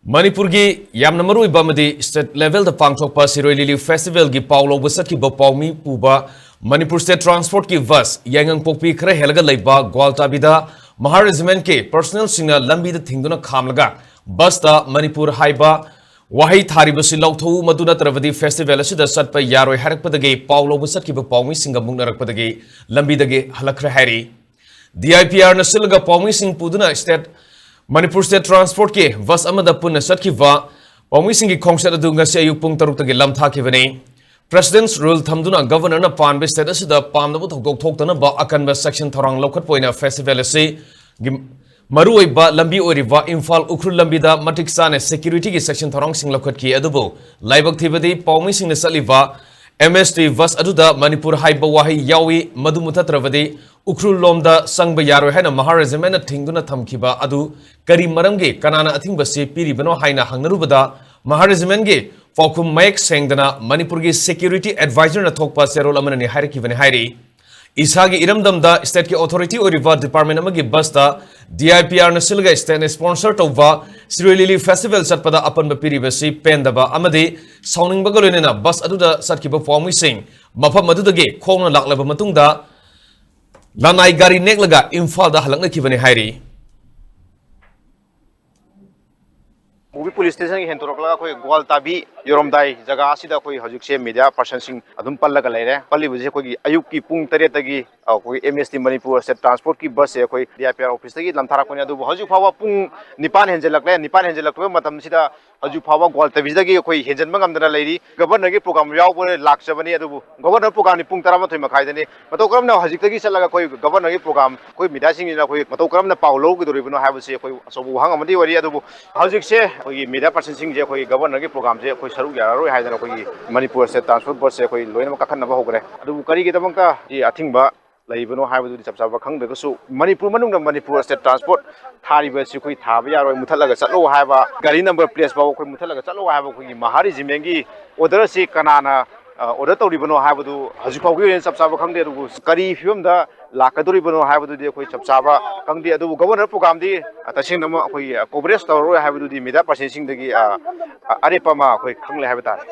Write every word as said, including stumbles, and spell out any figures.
ꯃꯅꯤꯄꯨꯔꯒꯤ ꯌꯥꯝꯅ ꯃꯔꯨꯑꯣꯏꯕ ꯑꯃꯗꯤ state levelꯗ ꯄꯥꯡꯊꯣꯛꯄ ꯁꯤꯔꯣꯏ ꯂꯤꯂꯤ festivalꯒꯤ ꯄꯥꯎ ꯂꯧꯕ ꯆꯠꯈꯤꯕ ꯄꯥꯎꯃꯤ ꯄꯨꯕ ꯃꯅꯤꯄꯨꯔ state transportꯀꯤ bus ꯌꯥꯏꯉꯪꯄꯣꯛꯄꯤ ꯈꯔ ꯍꯦꯜꯂꯒ ꯂꯩꯕ ꯒ꯭ꯋꯥꯜꯇꯥꯕꯤꯗ ꯃꯍꯥ regimentꯀꯤ personnelꯁꯤꯡꯅ ꯂꯝꯕꯤꯗ ꯊꯤꯡꯗꯨꯅ ꯈꯥꯝꯂꯒ busꯇ ꯃꯅꯤꯄꯨꯔ ꯍꯥꯏꯕ ꯋꯥꯍꯩ ꯊꯥꯔꯤꯕꯁꯤ ꯂꯧꯊꯣꯛꯎ, ꯃꯗꯨ ꯅꯠꯇ꯭ꯔꯕꯗꯤ festival ꯑꯁꯤꯗ ꯆꯠꯄ ꯌꯥꯔꯣꯏ ꯍꯥꯏꯔꯛꯄꯗꯒꯤ ꯄꯥꯎ ꯂꯧꯕ ꯆꯠꯈꯤꯕ ꯄꯥꯎꯃꯤꯁꯤꯡꯒ ꯃꯨꯛꯅꯔꯛꯄꯗꯒꯤ ꯂꯝꯕꯤꯗꯒꯤ ꯍꯜꯂꯛꯈ꯭ꯔꯦ ꯍꯥꯏꯔꯤ꯫ DIPRꯅ ꯁꯤꯜꯂꯒ ꯄꯥꯎꯃꯤꯁꯤꯡ ꯄꯨꯗꯨꯅ state, ꯃꯅꯤꯄꯨꯔ state transportꯀꯤ bus ꯑꯃꯗ ꯄꯨꯟꯅ ꯆꯠꯈꯤꯕ ꯄꯥꯎꯃꯤꯁꯤꯡꯒꯤ ꯈꯣꯡꯆꯠ ꯑꯗꯨ ꯉꯁꯤ ꯑꯌꯨꯛ ꯄꯨꯡ ꯇꯔꯨꯛꯇꯒꯤ ꯂꯝꯊꯥꯈꯤꯕꯅꯤ꯫ President's Rule ꯊꯝꯗꯨꯅ Governorꯅ ꯄꯥꯟꯕ state ꯑꯁꯤꯗ ꯄꯥꯝꯗꯕ ꯊꯧꯗꯣꯛ ꯊꯣꯛꯇꯅꯕ ꯑꯀꯟꯕ section ꯊꯧꯔꯥꯡ ꯂꯧꯈꯠꯄ ꯑꯣꯏꯅ festival ꯑꯁꯤ ꯒꯤ ꯃꯔꯨꯑꯣꯏꯕ ꯂꯝꯕꯤ ꯑꯣꯏꯔꯤꯕ ꯏꯝꯐꯥꯜ ꯎꯈ꯭ꯔꯨꯜ ꯂꯝꯕꯤꯗ ꯃꯇꯤꯛ ꯆꯥꯅ securityꯒꯤ section ꯊꯧꯔꯥꯡꯁꯤꯡ ꯂꯧꯈꯠꯈꯤ꯫ ꯑꯗꯨꯕꯨ ꯂꯥꯏꯕꯛ ꯊꯤꯕꯗꯤ ꯄꯥꯎꯃꯤꯁꯤꯡꯅ ꯆꯠꯂꯤꯕ MST bus ꯑꯗꯨꯗ ꯃꯅꯤꯄꯨꯔ ꯍꯥꯏꯕ ꯋꯥꯍꯩ ꯌꯥꯎꯏ, ꯃꯗꯨ ꯃꯨꯊꯠꯇ꯭ꯔꯕꯗꯤ ꯎꯈ꯭ꯔꯨꯜ ꯂꯣꯝꯗ ꯆꯪꯕ ꯌꯥꯔꯣꯏ ꯍꯥꯏꯅ ꯃꯍꯥ regimentꯅ ꯊꯤꯡꯗꯨꯅ ꯊꯝꯈꯤꯕ ꯑꯗꯨ ꯀꯔꯤ ꯃꯔꯝꯒꯤ, ꯀꯅꯥꯅ ꯑꯊꯤꯡꯕꯁꯤ ꯄꯤꯔꯤꯕꯅꯣ ꯍꯥꯏꯅ ꯍꯪꯅꯔꯨꯕꯗ ꯃꯍꯥ regimentꯒꯤ ꯄꯥꯎꯈꯨꯝ ꯃꯌꯦꯛ ꯁꯦꯡꯗꯅ ꯃꯅꯤꯄꯨꯔꯒꯤ security advisorꯅ ꯊꯣꯛꯄ ꯆꯦꯔꯣꯜ ꯑꯃꯅꯅꯤ ꯍꯥꯏꯔꯛꯈꯤꯕꯅꯤ ꯍꯥꯏꯔꯤ꯫ ꯏꯁꯥꯒꯤ ꯏꯔꯝꯗꯝꯗ stateꯀꯤ authority ꯑꯣꯏꯔꯤꯕ department ꯑꯃꯒꯤ busꯇ DIPRꯅ ꯁꯤꯜꯂꯒ stateꯅ sponsor ꯇꯧꯕ ꯁꯤꯔꯣꯏ ꯂꯤꯂꯤ festival ꯆꯠꯄꯗ ꯑꯄꯟꯕ ꯄꯤꯔꯤꯕꯁꯤ ꯄꯦꯟꯗꯕ ꯑꯃꯗꯤ ꯁꯥꯎꯅꯤꯡꯕꯒ ꯂꯣꯏꯅꯅ bus ꯑꯗꯨꯗ ꯆꯠꯈꯤꯕ ꯄꯥꯎꯃꯤꯁꯤꯡ ꯃꯐꯝ ꯑꯗꯨꯗꯒꯤ ꯈꯣꯡꯅ ꯂꯥꯛꯂꯕ ꯃꯇꯨꯡꯗ ꯂꯅꯥꯏ ꯒꯥꯔꯤ ꯅꯦꯛꯂꯒ ꯏꯝꯐꯥꯜꯗ ꯍꯜꯂꯛꯅꯈꯤꯕꯅꯤ ꯍꯥꯏꯔꯤ꯫ ꯃꯨꯕꯤ police stationꯒꯤ ꯍꯦꯟꯗꯣꯔꯛꯂꯒ ꯑꯩꯈꯣꯏ ꯒ꯭ꯋꯥꯜꯇꯥꯕꯤ ꯌꯧꯔꯝꯗꯥꯏ ꯖꯒꯥ ꯑꯁꯤꯗ ꯑꯩꯈꯣꯏ ꯍꯧꯖꯤꯛꯁꯦ media personꯁꯤꯡ ꯑꯗꯨꯝ ꯄꯜꯂꯒ ꯂꯩꯔꯦ꯫ ꯄꯜꯂꯤꯕꯁꯤ ꯑꯩꯈꯣꯏꯒꯤ ꯑꯌꯨꯛꯀꯤ ꯄꯨꯡ ꯇꯔꯦꯠꯇꯒꯤ ꯑꯩꯈꯣꯏ MST ꯃꯅꯤꯄꯨꯔ state transportꯀꯤ busꯁꯦ ꯑꯩꯈꯣꯏ DIPR officeꯇꯒꯤ ꯂꯝꯊꯥꯔꯛꯄꯅꯤ꯫ ꯑꯗꯨꯕꯨ ꯍꯧꯖꯤꯛ ꯐꯥꯎꯕ ꯄꯨꯡ ꯅꯤꯄꯥꯟ ꯍꯦꯟꯖꯜꯂꯛꯂꯦ꯫ ꯅꯤꯄꯥꯟ ꯍꯦꯟꯖꯜꯂꯛꯄ ꯃꯇꯝꯁꯤꯗ ꯍꯧꯖꯤꯛ ꯐꯥꯎꯕ ꯒ꯭ꯋꯥꯜꯇꯥꯕꯤꯗꯒꯤ ꯑꯩꯈꯣꯏ ꯍꯦꯟꯖꯟꯕ ꯉꯝꯗꯅ ꯂꯩꯔꯤ꯫ Governorꯒꯤ program ꯌꯥꯎꯕ ꯂꯥꯛꯆꯕꯅꯤ, ꯑꯗꯨꯕꯨ Governor programꯅꯤ ꯄꯨꯡ ꯇꯔꯥꯃꯥꯊꯣꯏ ꯃꯈꯥꯏꯗꯅꯤ꯫ ꯃꯇꯧ ꯀꯔꯝꯅ ꯍꯧꯖꯤꯛꯇꯒꯤ ꯆꯠꯂꯒ ꯑꯩꯈꯣꯏ Governorꯒꯤ program ꯑꯩꯈꯣꯏ mediaꯁꯤꯡꯁꯤꯅ ꯑꯩꯈꯣꯏ ꯃꯇꯧ ꯀꯔꯝꯅ ꯄꯥꯎ ꯂꯧꯒꯗꯧꯔꯤꯕꯅꯣ ꯍꯥꯏꯕꯁꯤ ꯑꯩꯈꯣꯏ ꯑꯆꯧꯕ ꯋꯥꯍꯪ ꯑꯃꯗꯤ ꯑꯣꯏꯔꯤ꯫ ꯑꯗꯨꯕꯨ ꯍꯧꯖꯤꯛꯁꯦ ꯑꯩꯈꯣꯏꯒꯤ media personꯁꯤꯡꯁꯦ ꯑꯩꯈꯣꯏ Governorꯒꯤ programꯁꯦ ꯑꯩꯈꯣꯏ ꯁꯔꯨꯛ ꯌꯥꯔꯔꯣꯏ ꯍꯥꯏꯗꯅ ꯑꯩꯈꯣꯏꯒꯤ ꯃꯅꯤꯄꯨꯔ state transport busꯁꯦ ꯑꯩꯈꯣꯏ ꯂꯣꯏꯅꯃꯛ ꯀꯥꯈꯠꯅꯕ ꯍꯧꯈ꯭ꯔꯦ꯫ ꯑꯗꯨꯕꯨ ꯀꯔꯤꯒꯤꯗꯃꯛꯇ ꯁꯤ ꯑꯊꯤꯡꯕ ꯂꯩꯕꯅꯣ ꯍꯥꯏꯕꯗꯨꯗꯤ ꯆꯞ ꯆꯥꯕ ꯈꯪꯗ꯭ꯔꯒꯁꯨ, ꯃꯅꯤꯄꯨꯔ ꯃꯅꯨꯡꯗ ꯃꯅꯤꯄꯨꯔ state transport ꯊꯥꯔꯤꯕ ꯑꯁꯤ ꯑꯩꯈꯣꯏ ꯊꯥꯕ ꯌꯥꯔꯣꯏ, ꯃꯨꯊꯠꯂꯒ ꯆꯠꯂꯣ ꯍꯥꯏꯕ, ꯒꯥꯔꯤ number plate ꯐꯥꯎꯕ ꯑꯩꯈꯣꯏ ꯃꯨꯊꯠꯂꯒ ꯆꯠꯂꯣ ꯍꯥꯏꯕ ꯑꯩꯈꯣꯏꯒꯤ ꯃꯍꯥ regimentꯒꯤ order ꯑꯁꯤ ꯀꯅꯥꯅ, ꯑ, ꯑꯣꯔꯗꯔ ꯇꯧꯔꯤꯕꯅꯣ ꯍꯥꯏꯕꯗꯨ ꯍꯧꯖꯤꯛ ꯐꯥꯎꯒꯤ ꯑꯣꯏꯅ ꯆꯞ ꯆꯥꯕ ꯈꯪꯗꯦ꯫ ꯑꯗꯨꯕꯨ ꯀꯔꯤ ꯐꯤꯕꯝꯗ ꯂꯥꯛꯀꯗꯧꯔꯤꯕꯅꯣ ꯍꯥꯏꯕꯗꯨꯗꯤ ꯑꯩꯈꯣꯏ ꯆꯞ ꯆꯥꯕ ꯈꯪꯗꯦ꯫ ꯑꯗꯨꯕꯨ ꯒꯕꯔꯅꯔ ꯄ꯭ꯔꯣꯒ꯭ꯔꯥꯝꯗꯤ, ꯑ, ꯇꯁꯦꯡꯅꯃꯛ ꯑꯩꯈꯣꯏꯒꯤ, ꯑ, ꯀꯣꯚꯔꯦꯖ ꯇꯧꯔꯔꯣꯏ ꯍꯥꯏꯕꯗꯨꯗꯤ ꯃꯦꯗꯤꯌꯥ ꯄꯥꯔꯁꯟꯁꯤꯡꯗꯒꯤ, ꯑ, ꯑ, ꯑꯔꯦꯞꯄ ꯑꯃ ꯑꯩꯈꯣꯏ ꯈꯪꯂꯦ ꯍꯥꯏꯕ ꯇꯥꯔꯦ꯫